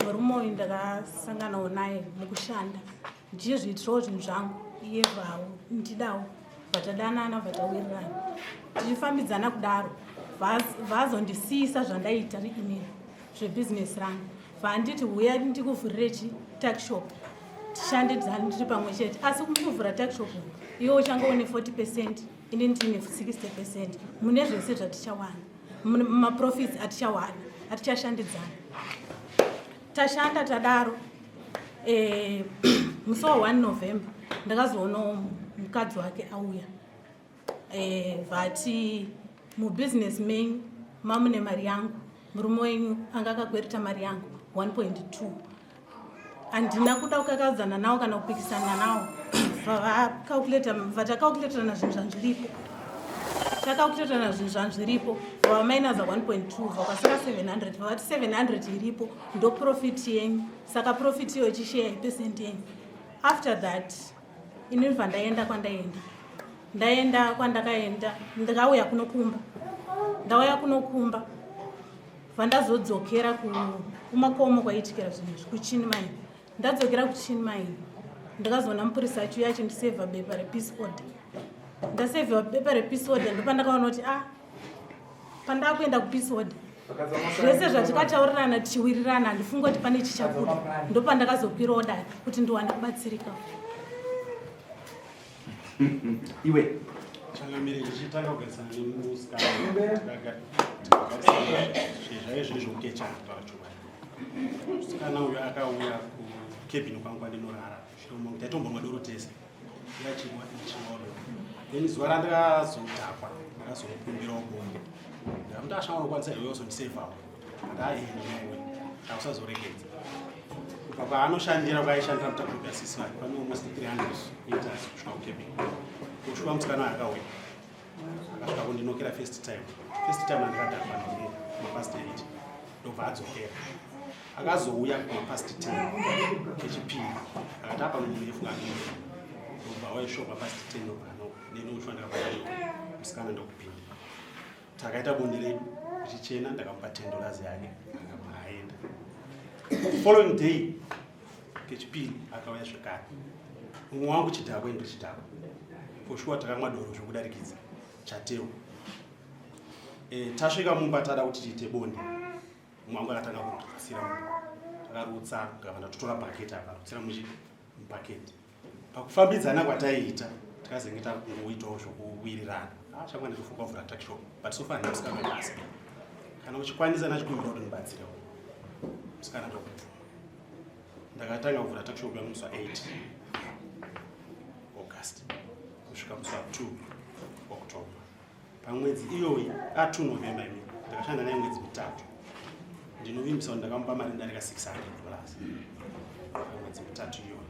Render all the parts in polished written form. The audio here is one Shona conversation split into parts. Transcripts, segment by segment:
Murume uyu ndakasanganawo naye mukushanda ndichizviitirawo zvinhu zvangu, iye vawo ndidawo, vatadanana, vatawirirana, tichifambidzana kudaro. Vazondisiyisa zvandaita inini zvebhizinesi rangu, vanditi huya ndikuvhurire chi tuckshop tishande tiri pamwe chete. Asi kuvhura tuckshop iwe uchange une 40%, ini ndine 60% mune zvese zvatichawana, maprofits atichawana, atichashandidzana. Tashanda tadaro, musi wa1 November ndakazoonawo mukadzi wake auya, vati mubhizinesi menyu mamune mari yangu, murume wenyu anga akakwereta mari yangu 1.2. Handina kuda kukakadzana nawo kana kupikisana nawo. Vatacalculatorana zvinhu zvanzviripo, tacalculatorana zvinhu zvanzviripo, vamainaza 1.2, vakasara 700. Vavati 700 iripo ndo profit yenyu, saka profit iyo ichisheya ipercent yenyu. After that inibva ndaenda kwandaenda, ndaenda kwandakaenda, ndakauya kunokumba. Ndauya kunokumba, vandazodzokera kumakomo kwaitikira zvinhu izvi, kuChin Mine. Ndadzokera kuChin Mine, ndakazoona mupurisa achiuya achindisevha bepa repeace order. Ndasevhewa bepa repeace order, ndopandakaona kuti a ah, pandakuenda kupeace order zvese zvatikataurirana tichiwirirana, handifunga kuti pane chichabuda. Ndopandakazokwirawo dare kuti ndiwane kubatsirika. Iwe. Changamire, ndichitanga kugarisana nemusikana, zvaive zviri zvokukechana. Kutaura chokwadi, musikana uyu akauya kukebhini kwangu kwandinorara. Taitombonwa doro tese, yachimwa ichimwa doro. Then zuva randakazodhakwa, ndakazomukumbirawo bonde. Ndakamuti, "Asha, unokwanisa iwe uzondisevhawo?" Ati, "Aiwe, ndiwe ausazoregedza." Kubva kwaanoshandira, kwaaishandira mutuckshop yasisi vake, pane almost 300 meters kusvika kukebhini. Kusvika musikana uyu akauya, akasvika kundinokera first time. First time andakadhakwa nene mapast 8, ndobva adzokera. Akazouya kumapast 10 kechipiri, akati apa munhu efunga anenge, ndobva waishopa past 10, ndobva nenochwa. Ndakabva musikana ndokupinda, takaita bonde redu richichena. Ndakamupa $10 yake, akabva aenda. Following day kechipiri akauya zvekare. Mumwe wangu chidhakwa, indiri chidhakwa for sure, takamwa doro zvokudarikidza chateo. Tasvika mumba, tada kuti tiite bonde, mumwe wangu akatanga kurutsira mumba. Akarutsa, ndakabva ndatotora bhaketi, akarutsira muchi mubhaketi. Pakufambidzana kwataiita, tikazenge takungoitawo zvokuwirirana. Ah, shamwari, ndinofunga kuvhura tuckshop, but so far handina musikana webasa. Kana uchikwanisa, nachikumbira kuti ndibatsirewo. Musikana ndokubvuma. Ndakatanga kuvhura tuckshop yangu musi wa8 August kusvika musi wa2 October. Pamwedzi iyoyi, a2 November imi, ndakashanda naye mwedzi 3. Ndinovimbisa kuti ndakamupa mari ndarika $600 pamwedzi 3 iyoyi.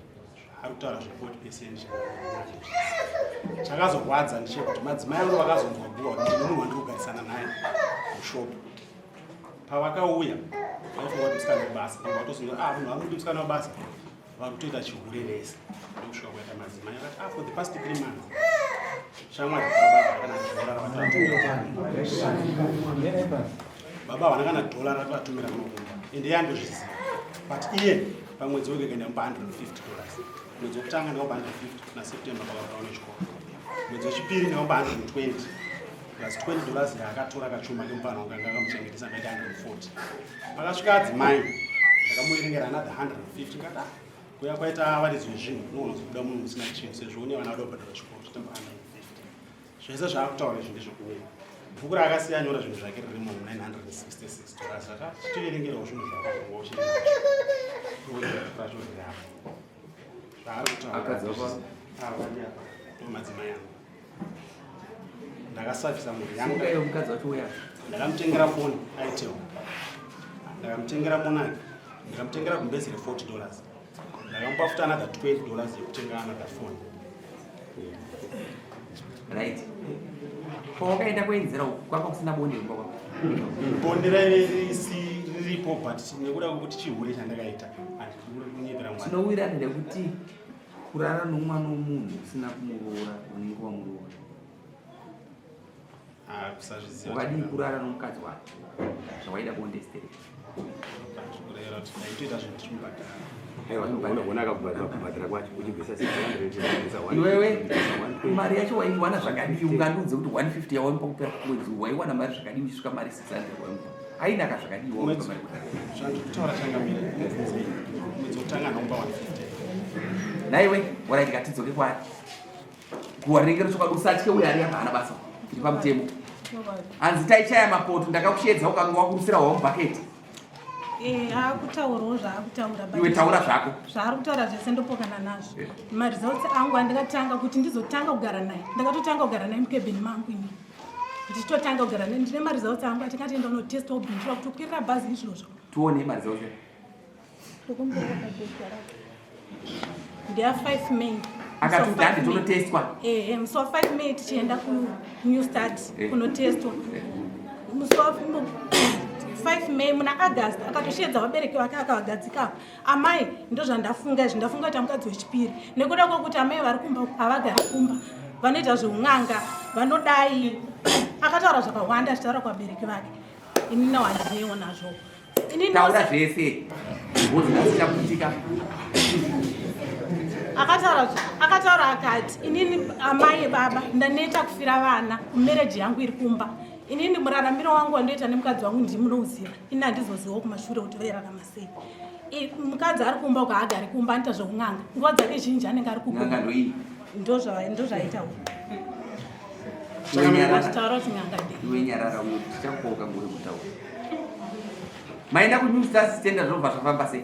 Ari kutaura zve40%, chakazorwadza ndechekuti madzimai angu vakazonzwa guwa kuti ndine munhu wandiri kugarisana naye mushopu. Pavakauya vaifunga kuti musikana webasa. Vatosonza, ah, munhu ari kuti musikana webasa, vari kutoita chihure vese. Ndokusvika kuita madzimai akati, ah, for the past 3 months, shamwari, baba havana kana dhora ravatumira, baba havana kana dhora ravatumira kunokumba. Ende iye andozviziva, but iye pamwedzi wege ndamupa $150. Mwedzi wekutanga ndakamupa 150 naSeptember pakavhura nechikoro. Mwedzi wechipiri ndakamupa 120 plus $20 yaakatora kachuma kemufana wangu anga akamuchengetesa, ndaita 140. Pakasvika adzimai, ndakamuverengera another 150. Ngati, ah, kuya kwaita varidzi vezvinhu, unoona kuzobuda munhu musina chinhu, sezvo une vana vada kubhadhara chikoro. Totamba 150. Zvese zvaakutaura izvi ndezvekunyenya. Bhuku raakasiya anyora zvinhu zvake ririmo $966. Chitiverengerawo zvinhu zvako racho riri apa, zvaari kutaura. Akadzi wako? Ava ndi apa, ndo madzimai angu. Ndakasafisa mhuri yangu. Sunga iyo mukadzi wacho uya. Ndakamutengera foni itel, ndakamutengera monaki, ndakamutengera gumbezi re$40, ndakamupa futi another $20 yekutenga another phone. Right, pawakaenda kuenzera uku kwanga kusina bonde kumba kwako? Bonde raive risi riripo, but nekuda kwekuti chihure chandakaita, handikuri kunyepera Mwari. Tinowirana nekuti kurara nomwana womunhu usina kumuroora, unenge wamuroora. Ah, kusazviziva. Wakadii kurara nomukadzi wake zvawaida bonde stereki? Kureva kuti Tichitoita zvinhu tichimubhadhara. Kubhadhara kwacho uchibvisa 600. Iwewe mari yacho waiwana zvakadii? Ungandiudze kuti 150 yawaimupa kupera kwemwedzi waiwana mari zvakadii uchisvika mari 600 waimupa ainaka zvakadii waimupa mari kudai? Zvandikutaura changamire, mubvunzei. Mwedzi wekutanga ndamupa 150. Naiwe waraiti katidzoke kwaari guwa rinenge rechokwadi, usatye uyo ari apa haana basa, tiri pamutemo. Hanzi taichaya mapoto, ndakakushedza ukanga wakurusira hwa mubhaketi. Akutaurawo zvaakutaura. Iwe taura zvako. Zvaari kutaura zvese ndopokana nazvo. Maresults angu andakatanga kuti ndizotanga kugara naye, ndakatotanga kugara naye mukebhini mangu ini ndichitotanga kugara naye, ndine maresults angu atikatoenda unotesta ubhindura kuti ukwirira bhazi izvozvo. Tione maresults. Ndeya 5 May. Akati kuti handi tonotestwa. Ehe, musi wa 5 May tichienda kuNew Start kunotestwa. Musi wa 5 May muna August akatosheedza vabereki vake akavagadzika apa: "Amai, ndo zvandafunga izvi, ndafunga kuita mukadzi wechipiri nekuda kwekuti amai vari kumba havagari kumba, vanoita zveun'anga, vanodai." Akataura zvakawanda achitaura kuvabereki vake. Inini handinewo nazvo. Inini Taura zvese ngozi ngasichaputika. Akataura akati, "Inini amai, baba, ndaneta kufira vana kumarriage yangu iri kumba. Inini muraramiro wangu wandoita nemukadzi wangu ndimunouziva. Ini handizozivawo kumashure kuti vairarama sei. Mukadzi ari kumba uko haagari kumba, anoita zveun'anga, nguva dzake zhinji anenge ari N'anga kugoma." ndoii? Ndozvaitaura. Iwe nyarara. Achitaura kuti n'anga ndei. Iwe nyarara uyo, tichakukoka nguri kutaura. Maenda kuNew Start tenda, zvinobva zvafamba sei?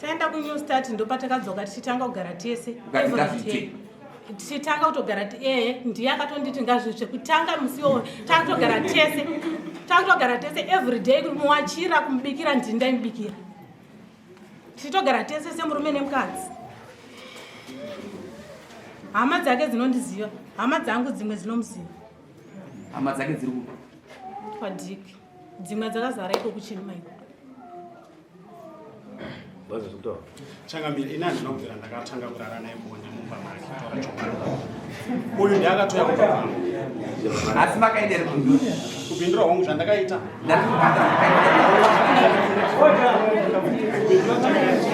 Taenda kuNew Start, ndopatakadzoka tichitanga kugara tese. Ukati Every ngazvitsve. day. Tichitanga kutogara ehe, ndiye akatonditi ngazvitsve kutanga musi iwowo. Takutogara tese, takutogara tese every day, kumuwachira, kumubikira, ndini ndaimubikira, tichitogara tese semurume nemukadzi. Hama dzake dzinondiziva, hama dzangu dzimwe dzinomuziva. Hama dzake dziri kupi? Kwadhiki, dzimwe dzakazara iko kuchinima iko. Vazozvitaura. Changamire, ini handina kubvira ndakatanga kurara naye bonde mumba make. Taura chokwadi, uyu ndiye akatouya kumba kwangu. Asi makaenda here kumbindura? Kupindura hongu, zvandakaita Ndati kubhadhara makaenda. Kupindura takaita.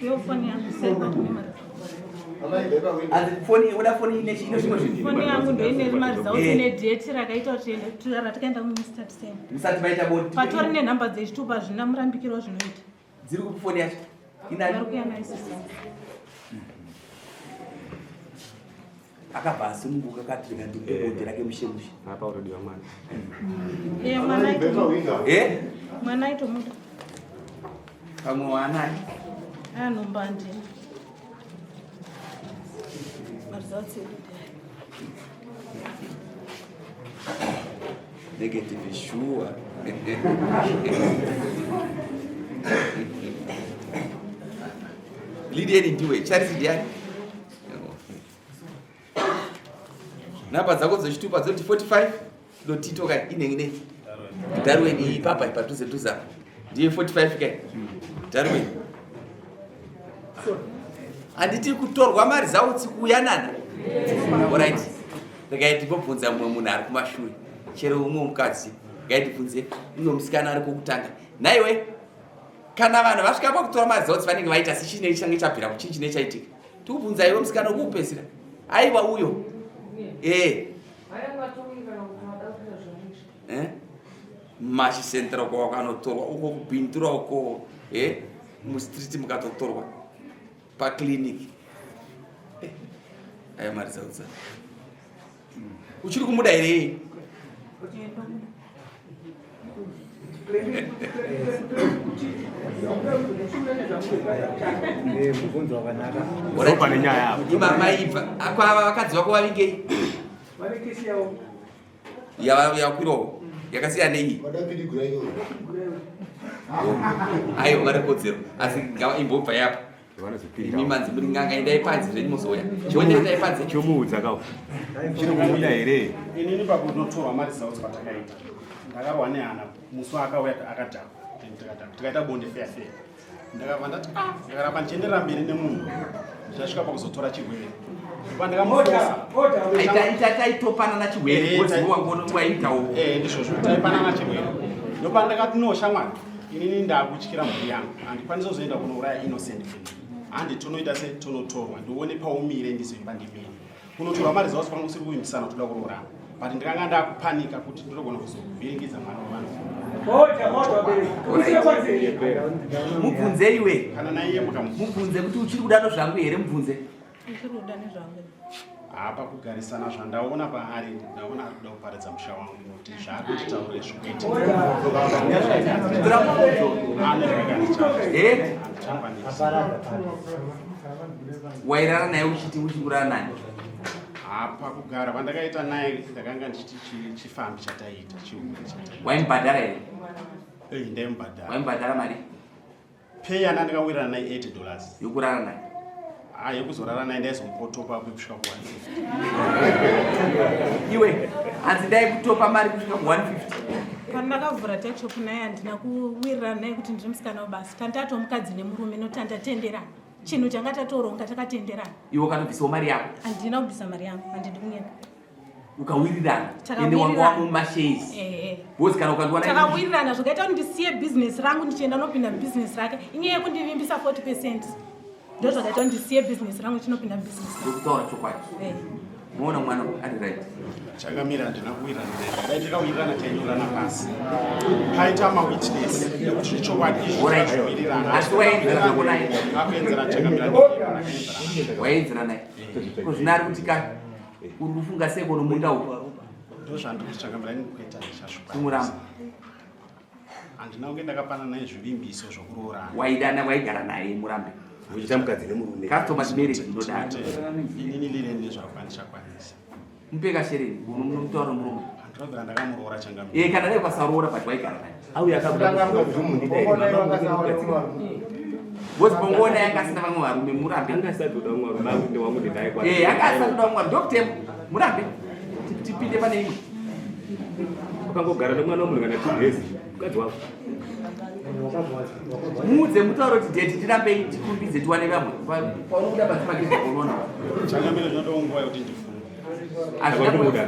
Yo foni yangu sei Hanzi foni, oda foni ine zvimwe zvinhu. Foni yangu ndoine maresults nedate rakaita kuti ratikaenda kuNew Start same. Musati maita bonde. Patori nenhamba dzechitupa, zvina murambikiro zvinoita. Dziri kupi foni yacho? Vari Inani? kuya nayo sisi. Akabva asununguka kati rega ndimupe bonde rake mushe mushe. Apa utodiwa mwana. Mwana aitomuda. Mwana aitomuda. Pamwe waanaye. Anomba handina maresults edu ndeyaya. Negative sure. Lidieni ndiwe, Charisi ndiani? Namba dzako dzechitupa dzoti 45 dotito kai inenge nei? Darwin iyi papa padhuze dhuze apa ndiye 45 kai Darwin. Handiti kutorwa mari dzautsi kuyanana? Alright, regai timbobvunza mumwe munhu ari kumashure, chero umwe mukadzi. Regai tibvunze uyo musikana ari kwokutanga. Naiwe, kana vanhu vasvika pakutora mari dzautsi vanenge vaita sechinei change chabvira kuchii chine chaitika? Tikubvunza iwe musikana wokupedzisira. Aiwa, uyo ee. Eh? Machisentera uko wakanotorwa uko kubhindura uko mustreet mukatotorwa paclinic. Aya mari dzautsa uchiri kumuda here? Ndomuda. Mubvunzo wakanaka. Alright. Pane nyaya apa. Ima maibva akwava vakadzi vako vavingei? Vane kesi yavo. Yakwirawo yakasiyana neiyi. Vadapidigura iyoyo. Aiwa, vari kodzero, asi ngava imbobva yapa. Vanozopinda. Imi manzi muri nganga, endai panze zvenyu muzouya. Chione, endai panze. Chomuudza kawo. Chiri kumuda here? Inini pakunotorwa maresults patakaita, ndakarwa nehana musi waakauya akadhakwa. Then tikaita bonde fair fair. Ndakabva ndati ah, ndakaramba ndichienderera mberi nemunhu ndichasvika pakuzotora chirwere. Ndopandakamufosa. Taitopanana chirwere because wangu waitawo. Eh, ndizvozvo taipanana chirwere. Ndopandakati no shamwari, inini ndakutyira mhuri yangu. Handikwanisi kuzoenda kunouraya innocent munhu. Handi tonoita se tonotorwa ndione paumire ndizoimba ndimene. Kunotorwa mari dzavo pamwe usiri kuvimbisana kuti uda kuroorana. But ndikanga ndakupanika kuti ndinogona kuzovhiringidza mwana wevanhu. Mubvunze iwe. Kana naiye mukamubvunze. Mubvunze kuti uchiri kuda nezvangu here mubvunze. Uchiri kuda nezvangu. Apa kugarisana zvandaona paari ndaona ari kuda kuparadza musha wangu nokuti zvaari kunditaurira zvikuita. Tora mubvunzo. Ane zvakandichaa. Eh? Handichakwanisi. Wairara naye uchiti uchikurara naye. Apa kugara kwandakaita naye ndakanga ndichiti chifambi chataiita chihure chataiita. Waimubhadhara here? Eh, ndaimubhadhara. Waimubhadhara mari? Pay yana ndakawirirana naye 80 dollars. Yokurara naye. Ah, yekuzorara naye ndaizomupotopa kusvika ku 150. Iwe, hanzi ndaikutopa mari kusvika ku 150. Pandakavhura tuckshop naye handina kuwirirana naye kuti ndiri musikana webasa. Tandato mukadzi nemurume nokuti handatenderana. Chinhu changa tatoronga takatenderana. Iwe ukatobvisawo mari yako. Handina kubvisa mari yangu, handidi kunyepa. Ukawirirana. Ende wanga wamumashares. Ehe. Because kana ukandiwana Takawirirana zvakaita kuti ndisiye business rangu ndichienda nopinda mubusiness rake. Inyaya yekundivimbisa 40%. Ndo zvakaita kuti ndisiye business rangu chinopinda mubusiness rake. Ndokutaura chokwadi. Eh. Muona mwana ari right. Chakamira handina kuwirirana naye. Dai takawirirana tainyorana pasi. Paita mawitness ekuti zvechokwadi izvi Alright. takawirirana. Asi waienzera zvako naye. Akuenzera chakamira ndakaenzera. Waienzera naye. Ko zvino ari kuti ka uri kufunga sei kono munda uyu? Ndozvandiri kuti chakamira ini kuita ndichazvikwanisa. Kumuramba. Handina kunge ndakapana naye zvivimbiso zvokuroorana. Waidana waigara naye murambe. Uchiita mukadzi nemurume. Customer marriage inodaro. Inini lile nezvangu handichakwanisi. Mupe kashereni unotaura murume. Handinobvira ndakamuroora changamira. Eh kana dai ukasaroora but waigara naye. Auya akabuda Because bongoona yanga asina vamwe varume murambe. Anga asati kuda mumwe varume akuti wangu ndinaye kwa. Eh anga asati kuda mumwe doctor murambe. Tipinde pane imwe. Ukangogara nemwana wemunhu kana 2 days mukadzi wako. Muudze mutauro kuti date tirambe tikumbidze tiwane vamwe. Paunobuda panze pake unoona. Changamira zvinoda nguva yekuti ndifunge. Hazvina kufunga.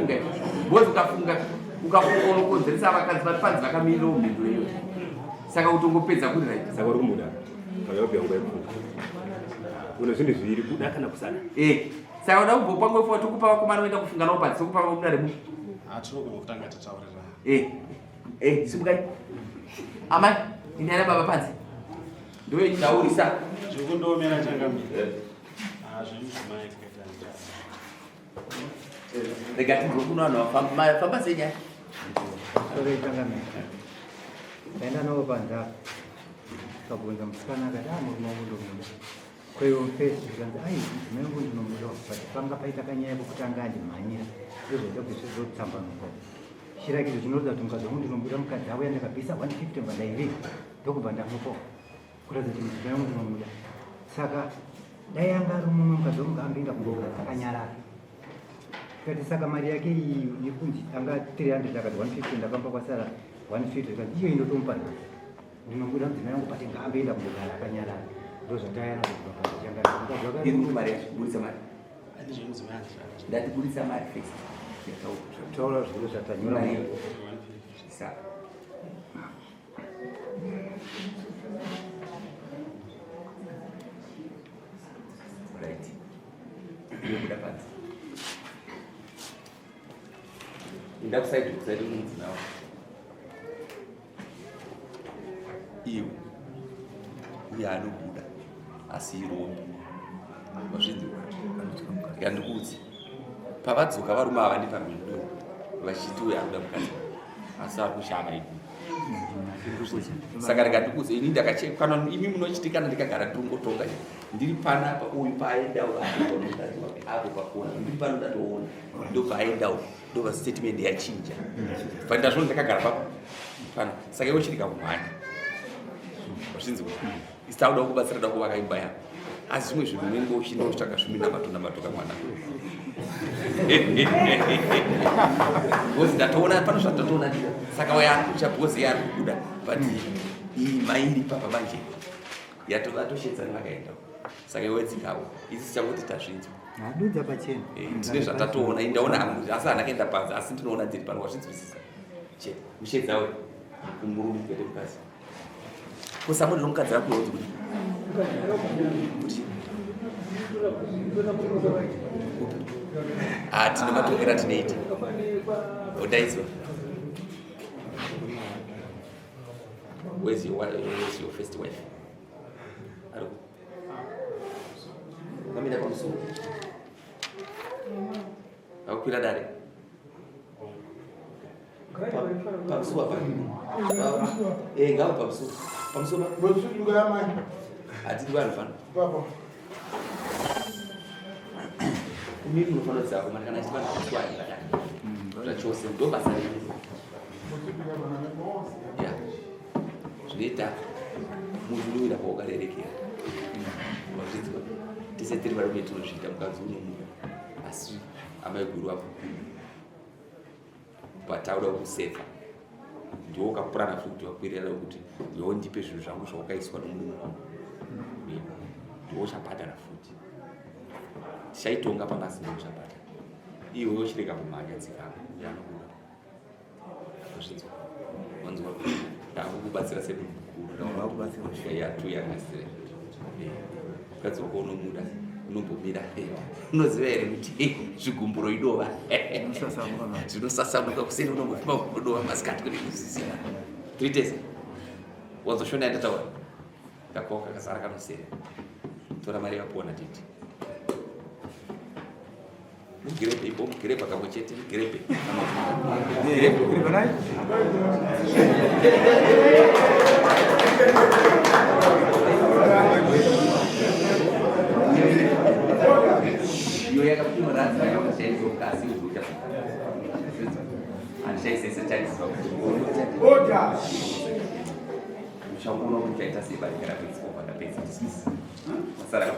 Because ukafunga ukafunga unokonzeresa vakadzi vari panze vakamirira mhinduro iyoyo. Saka utongopedza kuri right. Saka uri kumuda. Kauya nguva yekufunga. Une zvinhu zviviri kuda kana kusada. Eh. Saka uda kumbopa nguva yekufunga tokupa vakomana voenda kufunga navo panze tokupa vamuda remunhu. Hatinogona kutanga tataurirana. Eh. Eh, simukai. Amai, indai baba panze. Ndoitaurisa. Zvekundiomera changamira. Ah, zvemudzimai kuita ndichazwa. Rega tinzwe kuno vanhu vafamba famba sei nyaya. Sorry changamira. Ndaenda navo panze apa. Ndikabvunza musikana akati ah murume wangu ndomuda. Kwaiwo mufesi zvikanzi ai mudzimai wangu ndinomuda but panga paita kanyaya kokuti anga andimhanyira ndozvaita kuti zvizotsambanuka. Chirakidzo chinoratidza kuti mukadzi wangu ndinomuda mukadzi auya ndakabvisa 150 mba ndaiviga ndokubva ndamupa kuratidza kuti mudzimai wangu ndinomuda. Saka dai anga ari mumwe mukadzi wangu ngaamboenda kundogara akanyarara. Tikati saka mari yake iyi yekunzi anga 300 akati 150 ndakamba kwasara 150 tikati iyo inotomupa nhasi. Ndinomuda mudzimai wangu but ngaamboenda kundogara akanyarara. Ndozvatayana kubva pachangana. Mukadzi wake Iri kuti mari yacho, buritsa mari. Ani zvemudzimai handichazwa. Ndati buritsa mari first. Yataura. Taura zviro zvatanyora. Mari. Saka. Right. Yobuda panze. Enda kusaidi kusaidi kumudzimai wako. Iwe. Uye anobuda asi irombe. Wazvinzwa? Yandikuudze. Pavadzoka varume ava ndipamhinduro vachiti uyo akuda mukadzi asi ari kushama idu. Saka rega ndikuudze ini ndakachekwa kana imi munochiti kana ndikagara ndingotonga ndiri panapa uyu paaendawo mukadzi wake apo pakona ndiri pano ndatoona ndopaaendawo ndobva statement yachinja but ndazvona ndakagara papo pano saka iwe chirika kumhanya wazvinzwa isi takuda kubatsira da kuvaka imba yako asi zvimwe zvinhu unenge uchinda uchitsvaga zviminamato namatoka mwana because ndatoona pano zvatatoona saka uyo ari kucha because iye ari kubuda but iyi mairi papa manje. Yatovatoshetsa nevakaenda. Saka iwe dzikawo. Isu tichangoti tazvinzwa. Adudza pachena. Eh, tine zvatatoona, indaona hangu asi haana kuenda panze asi ndinoona ndiri pano wazvinzwisisa. Chete. Mushedza we. Kumurume kwete mukadzi. Kusamuri nomukadzi akuya kuti kudii? Kuti ah, tine matongero atinoita. Odaidzwa. Where's your wife? Where's your first wife? Ari Kamira pamusoro. Akukwira dare. Pamusuwa pa. Eh, ngawo pamusuwa. Pamusuwa. Hatidi vanhu pano. Kumiri unofanira kuziva komana kana achiti vanhu pamusuwa hativadani. Zvachose ndo basa renyu. Yeah. Zvinoita munhu unowira kwaukarerekera. Wazvinzwa? Tese tiri varume tinozviita mukadzi unomuda. Asi amai guru vakukunda. But auda kuseva. Ndiwo ukapurana futi kuti wakwirira kuti ndiwo ndipe zvinhu zvangu zvawakaiswa nomurume wangu. Ndiwo uchabhadhara futi. Tichaitonga panga asina uchabhadhara. Iwe uchirega kumhanya dzikama yanobuda. Wazvinzwa? Wanzwa? Ndakukubatsira semunhu mukuru. Ndakubatsira. Yatuyangasire. Mukadzi wako unomuda unombomira. Unoziva here kuti zvigumburo idova zvinosasamuka kuseni unombofuma kudova masikati kune kuzviziva. Toitese. Wanzwa shona yandataura? Kakoka kasara kanosera. Tora mari yapuwa natete. Mugirepe ipo mugirepe kamwe chete mugirepe. Mugirepe nai? Iyo yakapimwa ranzi yakashaiswa kasi uzoita. Andishaisesa chaiswa. Order. Uchangoona kuti chaita sei barika rapedzwa pakapedza dismiss. Masara.